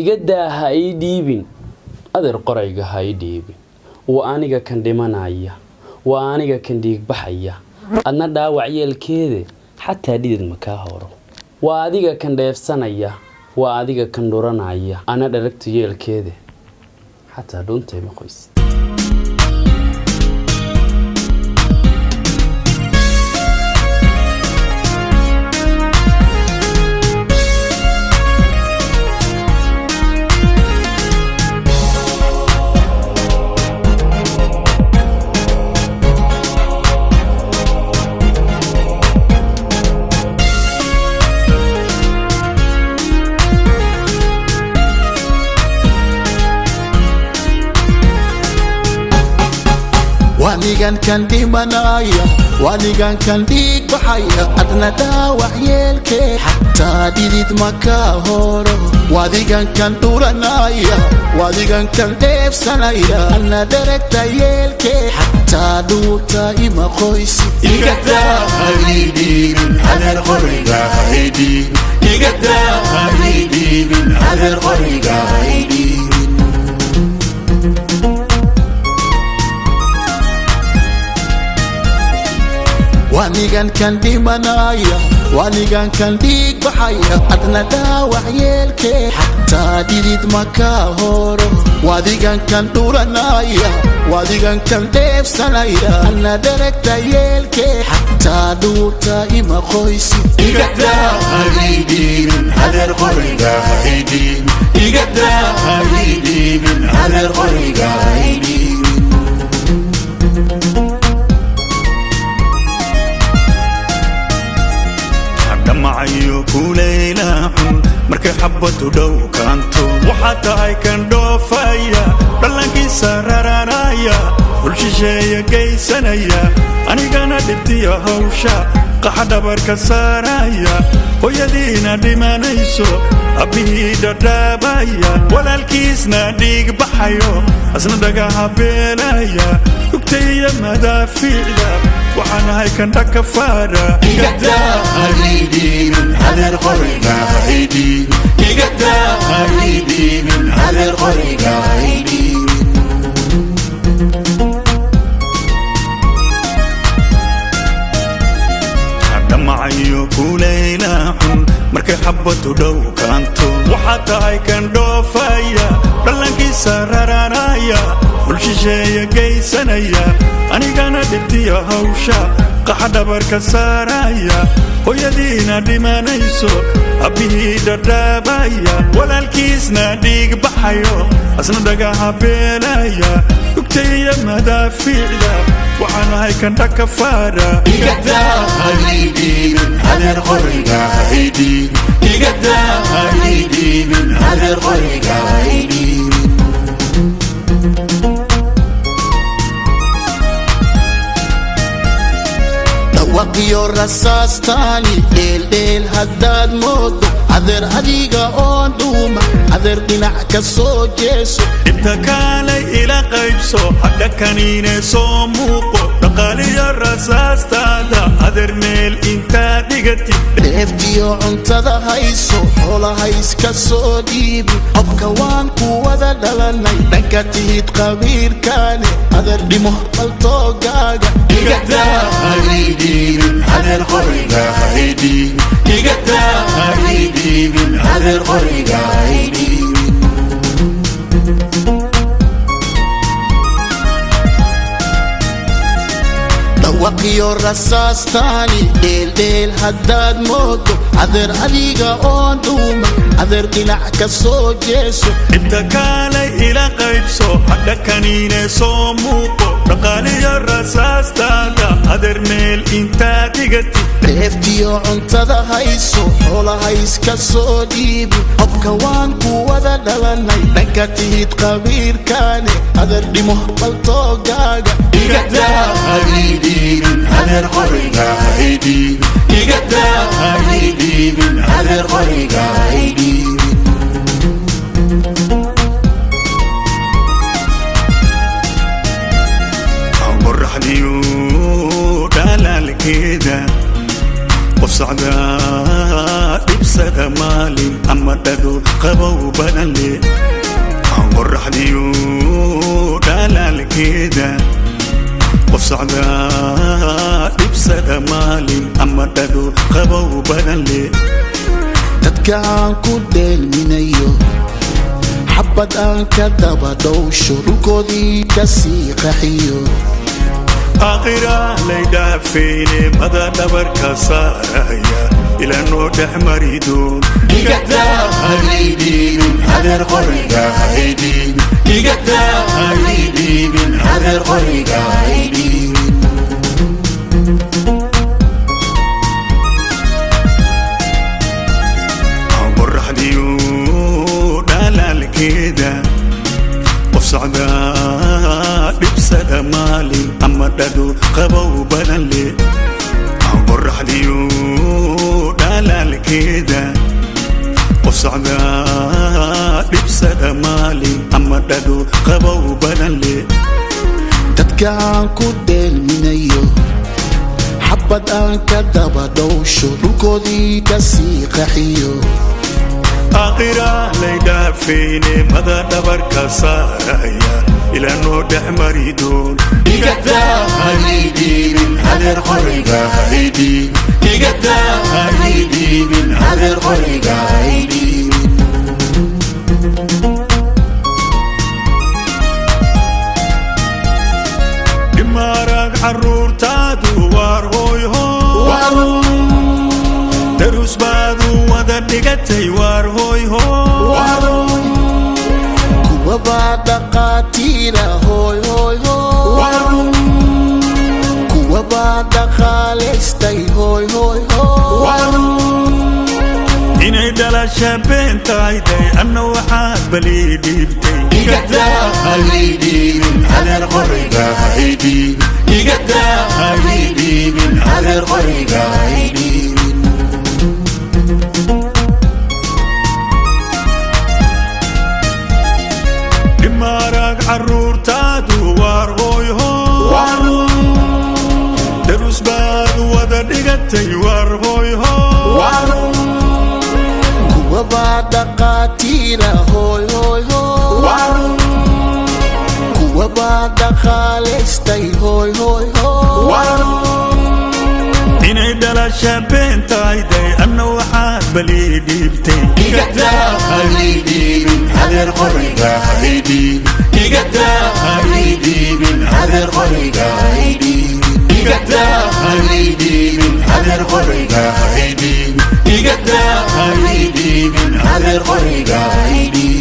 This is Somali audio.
Iga daa, ha ii dhiibin adeer, qorayga ha ii dhiibin. Waa aniga kan dhimanaya, waa aniga kan dhiigbaxaya, adna dhaawac yeelkeede xataa dhidid ma kaa horo. Waa adiga kan dheefsanaya, waa adiga kan dhuranaya, ana dharagtu yeelkeede xataa dhuuntay ma qoysid. Waanigan kan dhimanaya, waanigan kan dhiig baxaya, adna dhaawac yeelkee xataa dhidid ma kaa horo. Waadigan kan dhuranaya, waadigan kan dheefsanaya, adna dheragta yeelkee xataa dhuuta ima qoysi. Igadaa ha ii dhiibin adeer, qoriga ha ii dhiibin. Igadaa ha ii dhiibin adeer, qoriga ha ii dhiibin. Waanigan kan dhimanaya, waanigan kan dhiig baxaya, adna dhaawac yeelkee xataa dhidid ma kaa horo. Waadigan kan dhuranaya, waadigan kan dheefsanaya, adna dheragta yeelkee xataa dhuuta ima qoysi. Igadaa ha ii dhiibin adeer, qoriga ha ii dhiibin. Igadaa ha ii dhiibin adeer, qoriga ha ii dhiibin. Dhamacayo kulayla xun markay xabadu dhow kaanto, waxaa tahay kan dhoofaya, dhallankiisa raranaya, dhul shisheeya geysanaya, anigana dhibtiya hawsha qaxa dhabarka saaraya, hooyadiina dhimanayso, abbihii dhadhaabaya, walaalkiisna dhiig baxayo, asna dhagaha beelaya, hugtaiyo madaafiicda waxaan ahay kan dhaka faara. Igadaa ha ii dhiibin adeer, qoriga ha ii dhiibin. Igadaa ha ii dhiibin adeer, qoriga ha ii dhiibin. Dhamacayo kulayla xun markay xabadu dhow kaanto, waxaa tahay kan dhoofaya, dhallankiisa raranaya, dhul shisheeya geysanaya, anigana dhibtiya hawsha qaxa dhabarka saaraya, hooyadiina dhimanayso, abbihii dhadhaabaya, walaalkiisna dhiig baxayo, asna dhagaha beelaya, hugtaiyo madaafiicda waxaan ahay kan dhaka faara. Igadaa ha ii dhiibin adeer, qoriga ha ii dhiibin. Igadaa ha ii dhiibin adeer, qoriga ha ii dhiibin. Dhawaqiyo rasaastaani dheeldheel haddaad moodo adeer, adiga oon dhuuma adeer dhinac ka soo jeeso. Dhibta kaalay ila qaybso, hadha kaniine soo muuqo, dhaqaaliyo rasaastaada adeer meel intaa dhigatid. Dheeftiyo cuntada hayso, xoolaha iska soo dhiibi, qobka waan ku wada dhalanay, dhanka tihid qabiirkaane adeer dhimo baltoogaaga. Igadaa ha ii dhiibin adeer, qoriga ha ii dhiibin. Igadaa ha ii dhiibin adeer, qoriga ha ii dhiibin. Dhawaqiyo rasaastaani dheeldheel haddaad moodo adeer, adiga oon dhuuma adeer dhinac ka soo jeeso. Dhibta kaalay ila qaybso, hadha kaniine soo muuqo, dhaqaaliyo rasaastaada adeer meel intaa dhigatid. Dheeftiyo cuntada hayso, xoolaha iska soo dhiibi, qobka waan ku wada dhalanay, dhanka tihid qabiirkaane adeer dhimo baltoogaaga. Igadaa ha ii dhiibin adeer, qoriga ha ii dhiibin. Igadaa ha ii dhiibin adeer, qoriga ha ii dhiibin. Qoraxdiyo dhalaalkeeda qof socdaa dhibsada maalin ama dhado qabow badan. leh, Qoraxdiyo dhalaalkeeda. Qof socdaa dhibsada maalin ama dhado qabow badan leh. Dadka aan ku dheelminayo, xabad aan ka daba dhowsho, dhulkoodii ka sii qaxiyo. Aakhira laydhaafayne, mada dhabarka saaraya ilaa noo dhex mari doon. Igadaa haydhiibin, adeer, qoriga haydhiibin. Igadaa haydhiibin, adeer, qoriga haydhiibin. Qoraxdiyo dhalaalkeeda. Qof socdaa dhibsada maalin ama dhado qabow badan leh. Qoraxdiyo dhalaalkeeda. Qof socdaa dhibsada maalin ama dhado qabow badan leh. Dadka aan ku dheelminayo, xabad aan ka daba dhowsho, dhulkoodii ka sii qaxiyo. Aakhira laydhaafayne, mada dhabarka saaraya ilaa noo dhex mari doon. Igadaa haydhiibin, adeer, qoriga haydhiibin. Igadaa haydhiibin, adeer, qoriga haydhiibin. Dhimaarag carruurtaadu waar hooyho, darus baadu wada dhigatay, waar hooyho. Kuwabaa dhaqaatiira, hooy hooy hooy. Kuwabaa dhaqaalaystay, hooy hooy hooy. Inay dhalasha been tahayday, anna waxaad balii dhiibtay. Igadaa haydhiibin, adeer, qoriga haydhiibin. Igadaa haydhiibin, adeer, qoriga haydhiibin. Dhimaarag carruurtaadu waar hooyho, darus baad wada dhigatay, waar hooyho. Kuwabaa dhaqaatiira, hooy hooy hooy. Kuwabaa dhaqaalaystay, hooy hooy hooy. Inay dhalasha been tahayday, anna waxaad balii dhiibtay. Igadaa haydhiibin, adeer, qoriga haydhiibin. Igadaa haydhiibin, adeer, qoriga haydhiibin. Igadaa haydhiibin, adeer, qoriga haydhiibin. Igadaa haydhiibin, adeer, qoriga haydhiibin.